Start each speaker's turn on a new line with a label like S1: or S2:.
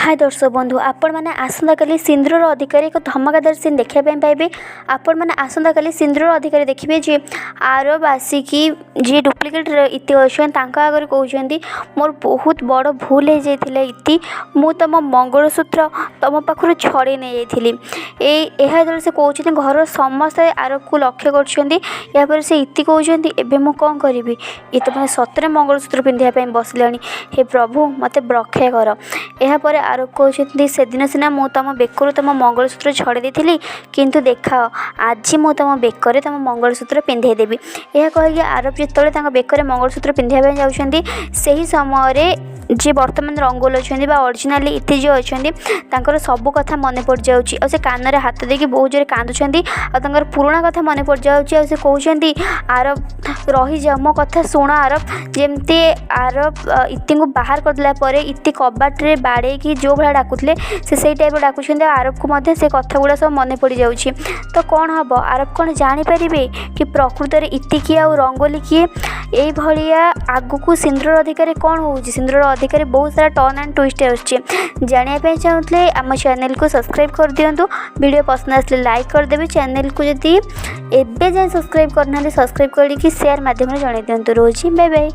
S1: ହାଏ ଦର୍ଶକ ବନ୍ଧୁ, ଆପଣମାନେ ଆସନ୍ତାକାଲି ସିନ୍ଦୁରର ଅଧିକାରୀ ଏକ ଧମାକାଦାର ସିନ୍ ଦେଖିବା ପାଇଁ ପାଇବେ। ଆପଣମାନେ ଆସନ୍ତାକାଲି ସିନ୍ଦୁରର ଅଧିକାରୀ ଦେଖିବେ ଯେ ଆରବ ଆସିକି ଯିଏ ଡୁପ୍ଲିକେଟ୍ ଇତି ଅଛନ୍ତି, ତାଙ୍କ ଆଗରେ କହୁଛନ୍ତି, "ମୋର ବହୁତ ବଡ଼ ଭୁଲ ହେଇଯାଇଥିଲା ଇତି, ମୁଁ ତୁମ ମଙ୍ଗଳସୂତ୍ର ତୁମ ପାଖରୁ ଛଡ଼େଇ ନେଇଯାଇଥିଲି।" ଏହା ଯେତେବେଳେ ସେ କହୁଛନ୍ତି, ଘରର ସମସ୍ତେ ଆରବକୁ ଲକ୍ଷ୍ୟ କରୁଛନ୍ତି। ଏହାପରେ ସେ ଇତି କହୁଛନ୍ତି, "ଏବେ ମୁଁ କ'ଣ କରିବି? ଇଏ ତ ମୋତେ ସତରେ ମଙ୍ଗଳସୂତ୍ର ପିନ୍ଧିବା ପାଇଁ ବସିଲାଣି। ହେ ପ୍ରଭୁ, ମୋତେ ରକ୍ଷା କର।" ଏହାପରେ ଆରବ କହୁଛନ୍ତି, "ସେଦିନ ସିନା ମୁଁ ତୁମ ବେକରୁ ତୁମ ମଙ୍ଗଳସୂତ୍ର ଛଡ଼େଇ ଦେଇଥିଲି, କିନ୍ତୁ ଦେଖାଅ, ଆଜି ମୁଁ ତୁମ ବେକରେ ତୁମ ମଙ୍ଗଳସୂତ୍ର ପିନ୍ଧେଇ ଦେବି।" ଏହା କହିକି ଆରବ ଯେତେବେଳେ ତାଙ୍କ ବେକରେ ମଙ୍ଗଳସୂତ୍ର ପିନ୍ଧିବା ପାଇଁ ଯାଉଛନ୍ତି, ସେହି ସମୟରେ ଯିଏ ବର୍ତ୍ତମାନ ରଙ୍ଗୋଲ ଅଛନ୍ତି ବା ଅରିଜିନାଲି ଇତି ଯିଏ ଅଛନ୍ତି, ତାଙ୍କର ସବୁ କଥା ମନେ ପଡ଼ିଯାଉଛି ଆଉ ସେ କାନରେ ହାତ ଦେଇକି ବହୁତ ଜୋରେ କାନ୍ଦୁଛନ୍ତି ଆଉ ତାଙ୍କର ପୁରୁଣା କଥା ମନେ ପଡ଼ିଯାଉଛି। ଆଉ ସେ କହୁଛନ୍ତି, "ଆରବ, ରହିଯାଅ, ମୋ କଥା ଶୁଣ ଆରବ।" ଯେମିତି ଆରବ ଇତିଙ୍କୁ ବାହାର କରିଦେଲା ପରେ ଇତି କବାଟରେ ବାଡ଼େଇକି ଯେଉଁ ଭଳିଆ ଡାକୁଥିଲେ, ସେ ସେଇ ଟାଇପ୍ର ଡାକୁଛନ୍ତି ଆଉ ଆରବକୁ ମଧ୍ୟ ସେ କଥା ଗୁଡ଼ା ସବୁ ମନେ ପଡ଼ିଯାଉଛି। ତ କ'ଣ ହେବ? ଆରବ କ'ଣ ଜାଣିପାରିବେ କି ପ୍ରକୃତରେ ଇତି କିଏ ଆଉ ରଙ୍ଗୋଲି କିଏ? ଏଇଭଳିଆ ଆଗକୁ ସିନ୍ଦୁରର ଅଧିକାରୀ କ'ଣ ହେଉଛି, ସିନ୍ଦୁରର ଅଧିକାରୀ ବହୁତ ସାରା ଟର୍ନ ଆଣ୍ଡ ଟୁଇଷ୍ଟ ଆସୁଛି। ଜାଣିବା ପାଇଁ ଚାହୁଁଥିଲେ ଆମ ଚ୍ୟାନେଲକୁ ସବସ୍କ୍ରାଇବ୍ କରିଦିଅନ୍ତୁ। ଭିଡ଼ିଓ ପସନ୍ଦ ଆସିଲେ ଲାଇକ୍ କରିଦେବେ। ଚ୍ୟାନେଲକୁ ଯଦି ଏବେ ଯାଏଁ ସବସ୍କ୍ରାଇବ୍ କରିନାହାନ୍ତି, ସବସ୍କ୍ରାଇବ୍ କରିକି ସେୟାର ମାଧ୍ୟମରେ ଜଣାଇ ଦିଅନ୍ତୁ। ରହୁଛି, ବାଏ ବାଏ।